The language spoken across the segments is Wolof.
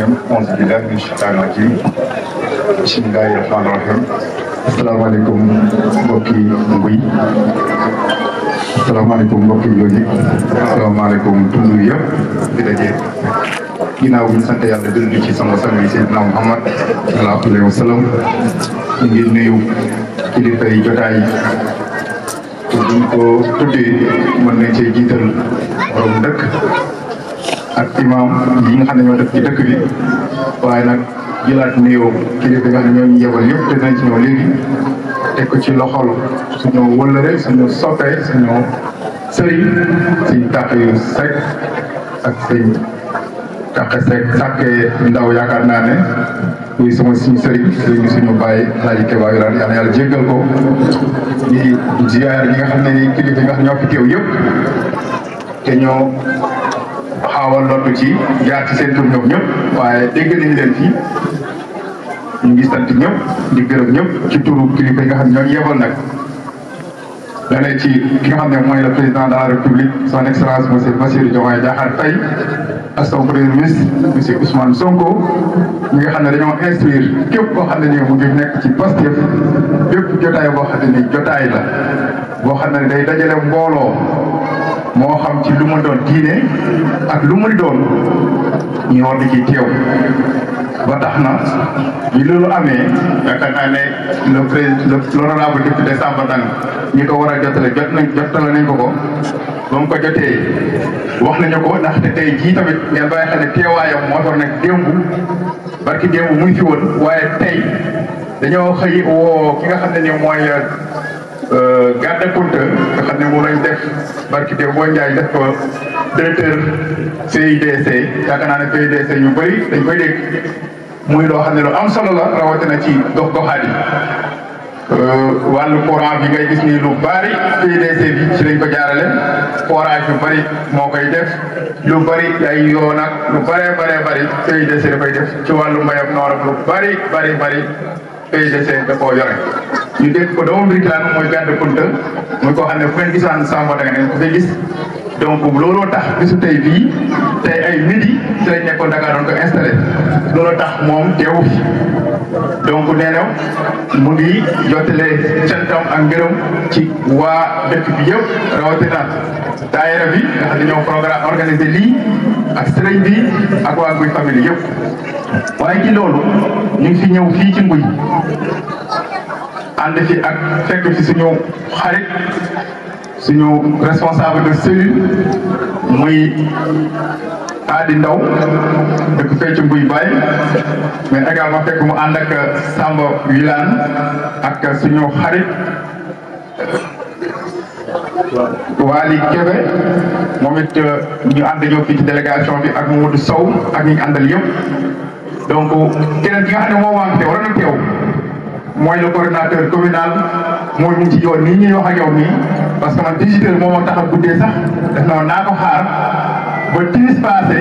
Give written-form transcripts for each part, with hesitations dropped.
auzu billaahi mina shaytaani rajiim bismillaahi rahmaani rahiim. asalaamaaleykum mbokki Nguy, asalaamaaleykum mbokki Logique, asalaamaaleykum tund wi yëpp di daje ginnaaw bi ñu sant yàlla julli ci sama sang yi Seydina Muhammad sallallahu alayhi wa sallam. ñu ngi nuyu kilifa yi jotaay buñ ko tuddee mën nañ cee jiital borom dëkk ak imam yi nga xam ne ñoo dëkk ci dëkk bi, waaye nag jëlaat nuyoo kilifa yi nga xam ne ñoo ñu yebal yëpp te nañ ci ñëw léegi teg ko ci loxol suñu wëllëre suñu soppee suñu sëriñ suñ tàq yu Seck ak suñ tàq Seck sàkkee ndaw yaakaar naa ne muy sama suñu sëriñ suñu bàyyi laaji Keba Wilane yàlla yàlla jéggal ko. di ziar ñi nga xam ne ni kilifa yi nga xam ñoo fi teew yëpp te ñoo xaawal lottu ci jaar ci seen tur ñoom ñëpp, waaye dégg nañ leen fii. ñu ngi sant ñëpp di gërëm ñëpp ci turu kilifa yi nga xam ne ñoo yebal nag dalee ci ki nga xam ne mooy le président de la république son excellence monsieur Bassirou Diomaye Diakhar Faye ak son premier ministre monsieur Ousmane Sonko ñi nga xam ne dañoo instruire képp koo xam ne nii mu ngi nekk ci Pastef bépp jotaay boo xam ne nii jotaay la boo xam ne day dajale mbooloo moo xam ci lu mu doon diine ak lu muy doon ñu war di ci teew. ba tax na bi loolu amee yaakaar naa ne le président l'honorable député Samba Dang ñi ko war a jotale jotale nañ ko ba mu ko jotee wax nañu ko ndaxte tey jii tamit ngeen bàyyi xel ne teewaayam moo tax nag démb barki démb muy fi woon, waaye tey dañoo xëy woo ki nga xam ne ni mooy garde Kunta nga xam ne moom lañ def barki démb boo Njaay def ko directeur PUDC. yaakaar naa ne PUDC ñu bëri dañ koy dégg muy loo xam ne lu am solo la rawatina ci gox-goxaat yi. wàllu courant bi ngay gis ni lu bari PUDC bi ci lañ ko jaarale, forage yu bari moo koy def, lu bari ay yoon ak lu bëree bari PUDC da koy def ci wàllu mbayam noor ak lu bari PUDC da koo yore. ñu dégg ko doomu Birkelane mooy garde Kunta muy koo xam ne fu ngeen gisaan Samba da nga ne ko fay gis. donc looloo tax bisu tey bii tey ay midi ci lañ nekkoon Dakar doon ko installé, looloo tax moom teewu fi. donc nee na mu ngi jottale cantam ak ngërëm ci waa dëkk bi yëpp rawatina daayira bi nga xam ne ñoo programme organisé lii ak sëriñ bi ak waa Nguy famille yëpp. waaye ci loolu ñu ngi fi ñëw fii ci Nguy ànd fi ak fekk fi suñu xarit suñu responsable de cellule muy Adi Ndaw dëkk fee ci Nguy Baay, mais également fekk mu ànd ak Samba Wilane ak suñu xarit Waly Kébé moom it ñu ànd ñëw fii ci délégation bi ak Mamadou Sow ak ñi ñu àndal yëpp. donc keneen ki nga xam ne moo wànq te war na teew mooy le coordinateur communal mooy mu ngi ci yoon nii ñuy wax ak yow nii, parce que man 18 heures moo ma tax a guddee sax def naa ko xaar ba timis passé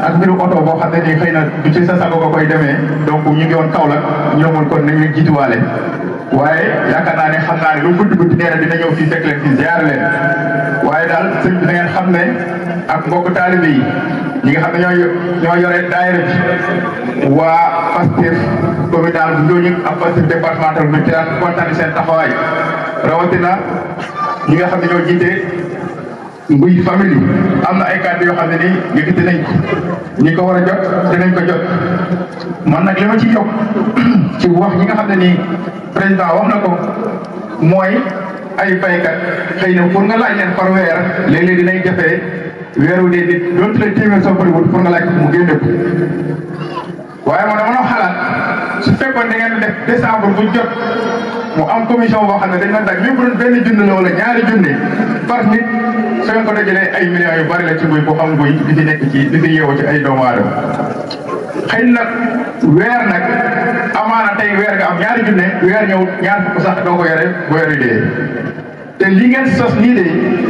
ak mbiru oto boo xam ne nii xëy na du ci sa sago ko koy demee, donc ñu ngi woon Kaolack ñu ne kon nañ leen jiituwaale. waaye yaakaar naa ne xam naa ne lu guddi nee na dina ñëw fii fekk leen fii ziar leen. waaye daal sëñ bi da ngeen xam ne ak mbokk taalibe yi ñi nga xam ne ñoo yore daayira bi waa Pastef communal bu Ndionik ak Pastef départemental bu Tivaouane kontaan seen taxawaay rawatina ñi nga xam ne ñoo jiite Nguy famille am na ay kàddu yoo xam ne nii yëkkati nañ ko ñi ko war a jot dinañ ko jot. man nag li ma ci yokk ci wax ñi nga xam ne nii président wax na ko mooy ay baykat xëy na pour nga laaj leen par weer léeg-léeg dinañ jafee weeru dee nit doonte la téeméer soo bëriwul pour nga laaj ko mu génne ko. waaye man dama xalaat su fekkoon da ngeen def décembre bu jot mu am commission boo xam ne dañ doon daj même bu doon benn junni la wala ñaari junni par nit su ngeen ko dajalee ay millions yu bari la ci Nguy boo xam Nguy di fi nekk ci di fi yeewoo ci ay doomu aadama. xëy na weer nag amaana tey weer nga am ñaari junne weer ñëw ñaar fukk sax doo ko yore bu weer wi dee te li ngeen sos nii de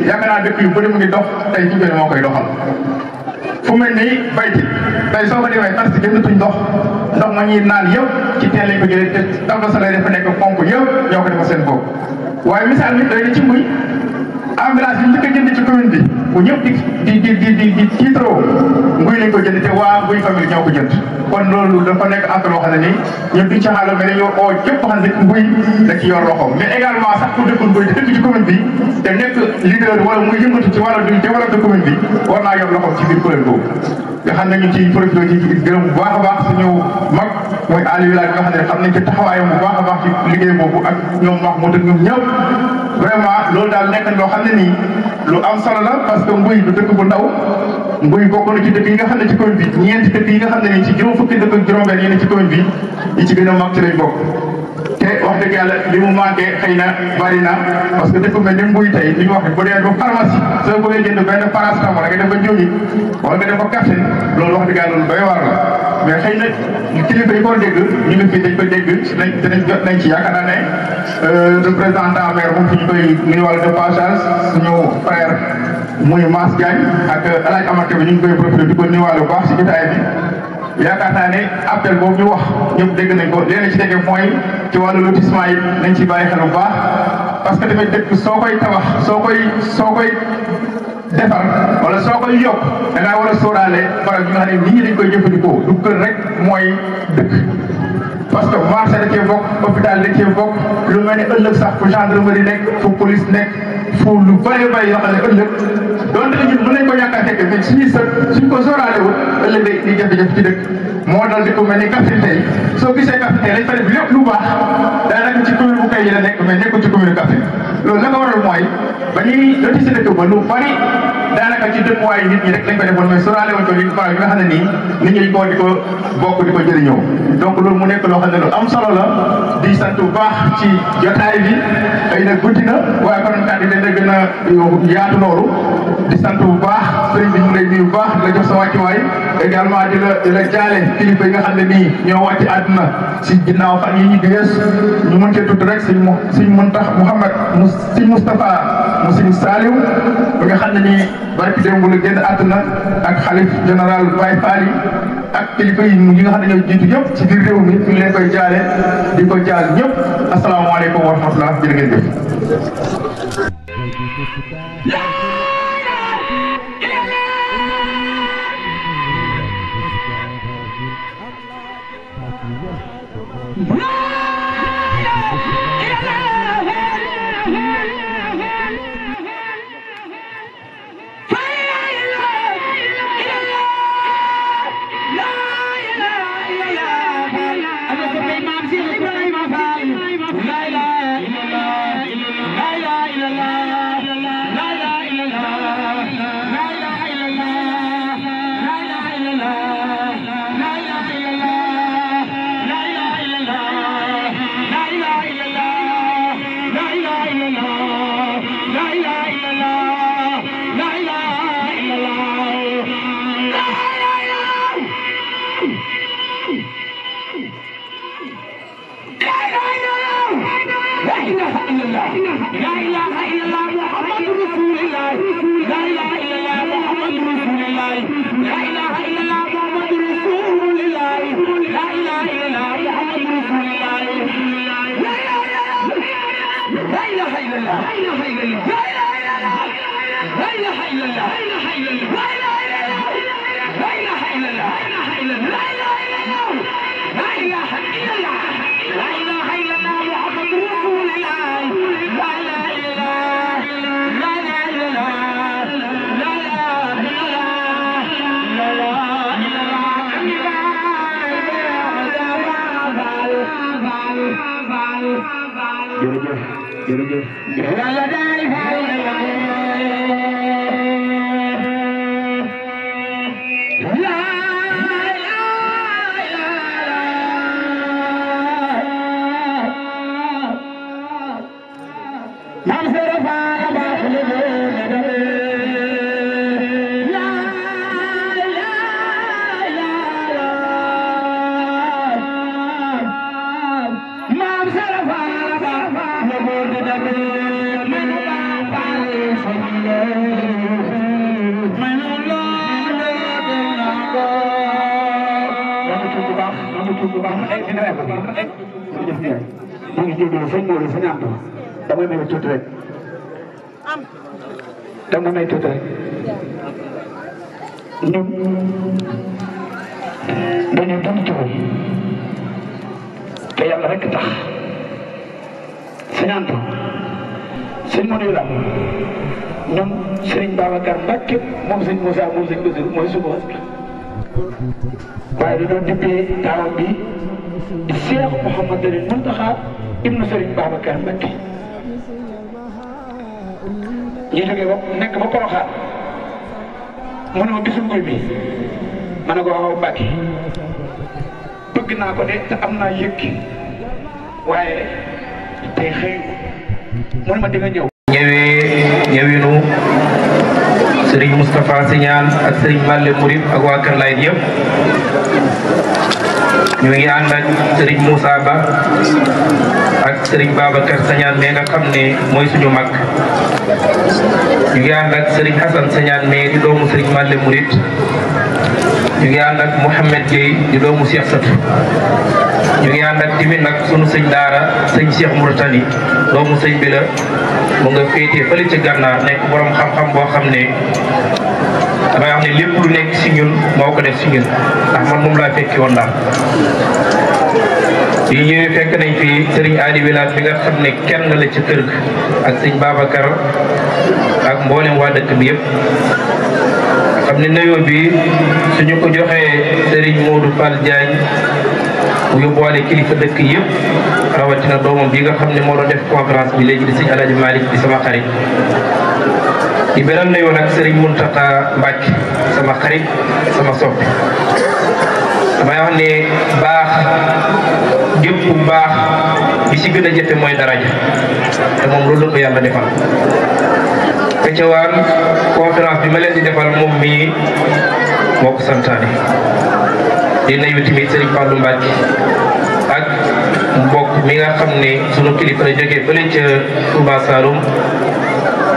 yaakaar naa dëkk yu bëri mu ngi dox tey jigéen moo koy doxal. fu mel ni bayti tey soo ko demee parce que jëndatuñ ndox ma ñuy naan yëpp ci teel lañ ko jëlee te tableau solaire dafa nekk pompe yëpp ñoo ko defal seen bopp. waaye misaal mi doy na ci Nguy ambulance bi njëkk a jënd ci commune bi bu ñëpp di tiitaroo nguy lañ ko jënd te waa nguy famille ñoo ko jënd kon loolu dafa nekk entre loo xam ne nii ñun duñ ca xaaral mais dañoo oo képp xam ne nguy da ci yor loxo mais également sax ku dëkkul nguy te dëkk ci commune bi te nekk leader wala muy yëngatu ci wàllu développement commune bi war naa yor loxo ci biir kuréel boobu nga xam ne ñu ci profité ci gërëm bu baax a baax suñu mag mooy Aliou Village nga xam ne xam nañ ci taxawaayam bu baax a baax ci liggéey boobu ak ñoom wax moo dëgg ñoom ñëpp vraiment loolu daal nekk loo xam ne nii lu am solo la parce que Mbuy du dëkk bu ndaw Mbuy bokk na ci dëkk yi nga xam ne ci commune bi ñeenti dëkk yi nga xam ne nii ci juróom fukki dëkk ak juróom-benn yi ne ci commune bi yi ci gën a mag ci lañ bokk te wax dëgg yàlla li mu manqué xëy na bari na parce que dëkk mel ni Mbuy tey li ñu wax ne bu dee ba pharmacie soo bëggee jënd benn paracétamol nga dem ba Ndiomi wala nga dem ba Kaffrine loolu wax dëgg yàlla loolu doy war la mais xëy na kilifa yi ko dégg ñu ngi fi dañ ko dégg dinañ jot nañ ci yaakaar naa ne représentant maire moom fi ñu koy nuyuwaale de passage suñu frère muy Mass Diagne ak El Hadj Amate bi ñu ngi koy profité di ko nuyuwaale bu baax si jotaay bi yaakaar naa ne appel boobu ñu wax ñëpp dégg nañ ko léegi ci dégg mooy ci wàllu lotissement yi nañ ci bàyyi xel bu baax parce que tamit dëkk soo koy tabax soo koy defar wala soo koy yokk da ngaa war a sóoraale barab yi nga xam ne nit ñi dañ koy jëfandikoo du kër rek mooy dëkk parce que marché da cee bokk hôpital da cee bokk lu mel ne ëllëg sax fu gendarmerie nekk fu police nekk fu lu bëree bëri yoo xam ne ëllëg donte ne ñun mën nañ ko ñàkk a fekk mais suñuy sët suñ ko sóoraale wut ëllëg day di jafe-jafe ci dëkk moo dal di ko mel ni Kaffrine tey soo gisee Kaffrine tey lañ fa def lépp lu baax daanaka ci commune bu kay yi la nekk mais nekkul ci commune Kaffrine loolu la ko waral mooy ba ñuy loti si dëkk ba lu bari daanaka ci dëkkuwaay nit ñi rek lañ ko defoon mais sóoraale woon ko li faral nga xam ne nii nit ñi ko di ko bokk di ko jëriñoo donc loolu mu nekk loo xam ne lu am solo la di sant bu baax ci jotaay bi xëy na guddi na waaye konoon kàddu yi dana gën a yaatu loolu di sant bu baax sëriñ bi ñu lay nuyu bu baax di la jox sa wàccuwaay également di la jaale kilifa yi nga xam ne nii ñoo wàcc àdduna si ginnaaw fan yi ñu gees ñu mën cee tudd rek sëñ Moustapha mu sëñ Saliou bi nga xam ne nii barki démb la génn àdduna ak xalif général Baye Fall ak kilifa yi nga xam ne ñoo jiitu yëpp ci biir réew mi ñu leen koy jaale di ko jaal ñëpp asalaamaaleykum wa rahmatulah jërë ngeen jëf. dama may tuuti rek ñun dañoo dem tuuti te yàlla rek tax sañantu sëñ Modou la ñun Serigne Babacar Mbacke moom sëñ Moussa moom sëñ Bassirou mooy suba waaye du doon dippee taawam bi di Cheikh Mouhamadou Mountakha ibnu Serigne Babacar Mbacke ñu jógee ba nekk ba Porokhane mu ne ma gisul guy bi ma ne ko waaw Mbacke bëgg naa ko de te am naa yëg waaye tey xëyu mu ne ma di nga ñëw. ñëwinu Serigne Moustapha Signane ak Serigne Malle Mouride ak waa Kër Laye yëpp ñu ngi ànd ak Serigne Moussa Ba ak Serigne Babacar Signane mais nga xam ne mooy suñu mag ñu ngi ànd ak Serigne Hassan Signane mais di doomu Serigne Malle Mouride ñu ngi ànd ak Mouhamed Gueye di doomu Cheikh Satou ñu ngi ànd ak timit nag sunu sëñ daara sëñ Cheikh Mouritani doomu sëñ bi la mu nga féetee fële ci gànnaar nekk borom xam-xam boo xam ne damay wax ne lépp lu nekk si ñun moo ko def si ñun ndax man moom laa fekki woon daal yi ñëwee fekk nañ fi Serigne Adi Wilane bi nga xam ne kenn la ci kër ga ak sëñ Babacar ak mboolem waa dëkk bi yëpp xam ne nuyoo bi suñu ko joxee Serigne Modou Fall Diagne mu yóbbuwaale kilifa dëkk yëpp rawatina doomam bi nga xam ne moo doon def conférence bi léegi di sëñ Alaaji Malick di sama xarit di beral nuyoo nag Serigne Mountakha Mbacke sama xarit sama soppi damay wax ne baax gépp baax bi ci gën a jafe mooy daraja te moom loolu la ko yàlla defal Fecewaan conférence bi ma leen di defal moom mii moo ko santaane di nuyu tamit Serigne Fallou Mbacke ak mbokk mi nga xam ne sunu kilifa la jógee fële ca Touba Saloum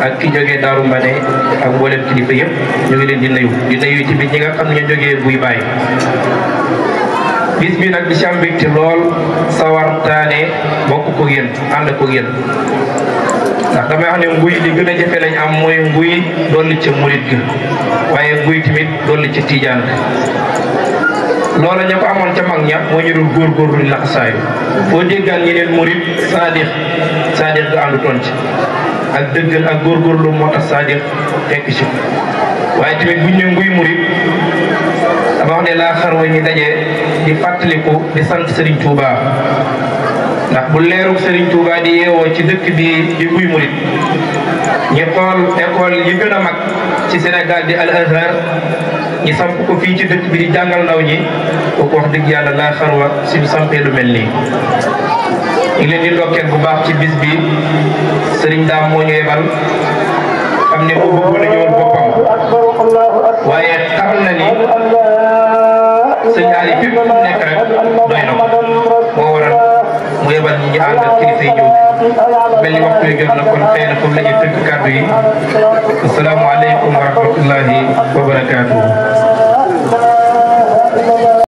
ak ki jógee Darou Mbane ak mboolem kilifa yëpp ñu ngi leen di nuyu tamit ñi nga xam ne ñoo jógee Buy Baay bis bi nag di ci am mbégte lool sawartaane bokk ko yéen ànd ko yéen ndax damay wax ne nguy li gën a jafe lañ am mooy nguy dolli ca murit ga waaye nguy tamit dolli ca tiijaan ga loola ña ko amoon ca mag ña moo ñu dul góorgóorlu laxasaayu foo déggaan ñeneen murit saadix ga àndu toon ci ak dëggal ak góorgóorlu moo tax saadix fekk ci waaye tamit buñ ne nguy murit dama wax ne laa xarwa ñi daje di fàttaliku di sant Serigne Touba ndax bu leerug Serigne Touba di yeewoo ci dëkk bi di Guy Murit ñi xool école yi gën a mag ci Sénégal di Al Azhar ñi samp ko fii ci dëkk bi di jàngal ndaw ñi kooku wax dëgg yàlla laa xarwa suñu sampee lu mel nii. ñu leen di ndokkeel bu baax ci bis bi Serigne Dame moo ñu yebal xam ne bu bëggoon a ñëwal boppam waaye xam na ni sëñ Aliou fi mu nekk rek doy na ko moo waral mu yebal ñi ñu ànd ak kilifa yi ñëw mel ni waxtu wi jot na kon xëy na foofu la ñuy tënk kàddu yi asalaamaaleykum wa rahmatullahi wa barakaatuhu